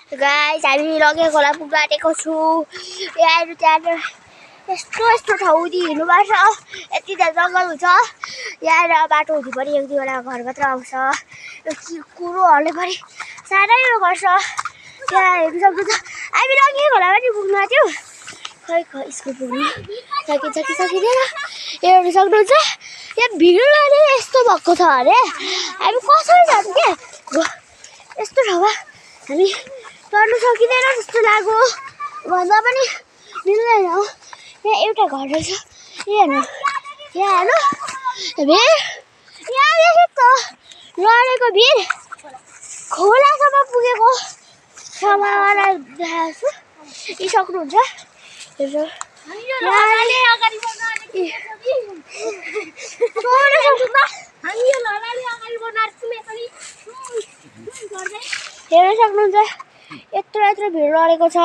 Guys हामी लगे खोला पुग्न आँटेको छु। यहाँ त्यहाँ यस्तो ठाउँ हिँड्नुपर्छ। यति जङ्गल हुन्छ। यहाँ बाटो हुँदी पनि एक दुईवटा घर मात्र आउँछ। यो कुरोहरूले पनि साह्रै गर्छ। यहाँ हेर्नु सक्नुहुन्छ हामी लगे खोला पनि पुग्नु आँट्यौँ। खै स्कुल पुग्नु सकिन्छ कि सकिँदैन हेर्नु सक्नुहुन्छ। यहाँ भिड नै यस्तो भएको छ अरे हामी कसरी जान्छौँ के यस्तो ठाउँमा हामी तर्नु सकिँदैन जस्तो लाग्यो भन्दा पनि मिल्दैन। यहाँ एउटा घर रहेछ। यहाँ हेर्नु भिड यहाँदेखि त लडेको भिड खोलासम्म पुगेको समालाई देखाएको छु। यी सक्नुहुन्छ हेर्नु हेर्न सक्नुहुन्छ। यत्रो भिड लडेको छ।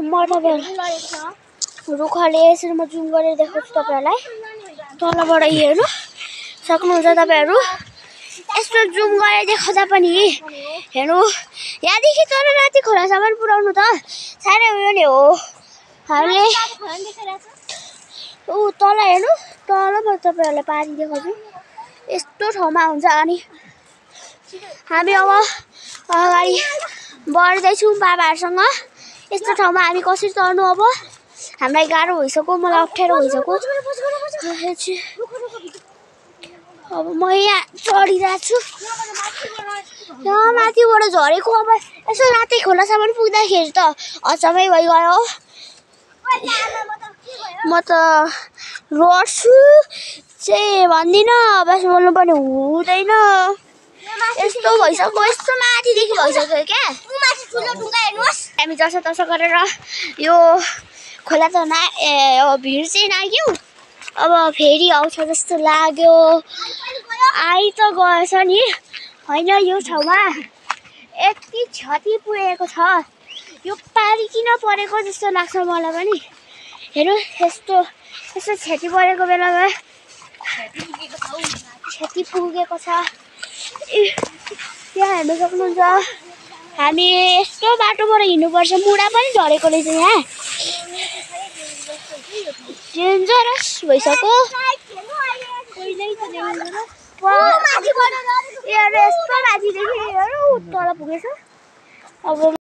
म तपाईँहरू रुखले यसरी म जुम गरेर देखाउँछु तपाईँहरूलाई। तलबाट हेर्नु सक्नुहुन्छ तपाईँहरू। यस्तो जुम गरेर देखाउँदा पनि हेर्नु यहाँदेखि तर राति खोलासम्म पुर्याउनु त साह्रै उयो नै हो। हामीले तल हेर्नु तलबाट तपाईँहरूलाई पानी देखाउँछु। यस्तो ठाउँमा हुन्छ। अनि हामी अब अगाडि बढ्दैछौँ बाबाहरूसँग। यस्तो ठाउँमा हामी कसरी तर्नु अब हामीलाई गाह्रो भइसक्यो। मलाई अप्ठ्यारो भइसक्यो। अब म यहाँ चढिरहेको छु। यहाँ माथिबाट झरेको अब यसो राति खोलासम्म पुग्दाखेरि त अचम्मै भइगयो। म त लड्छु चाहिँ भन्दिनँ बस बोल्नु पनि हुँदैन। यस्तो भइसक्यो। यस्तो माथिदेखि भइसक्यो क्या। हामी जसोतसो गरेर यो खोला त भिड चाहिँ नाग्यौँ। अब फेरि आउँछ जस्तो लाग्यो। आइ त गएछ नि होइन। यो ठाउँमा यति क्षति पुगेको छ। यो पानी किन परेको जस्तो लाग्छ मलाई पनि। हेर्नु यस्तो क्षति परेको बेलामा क्षति पुगेको छ। यहाँ हेर्नु सक्नुहुन्छ। हामी यस्तो बाटोबाट हिँड्नुपर्छ। मुढा पनि झरेको रहेछ। यहाँ डेन्जरस भइसक्यो। यस्तो माथिदेखि तल पुगेछ। अब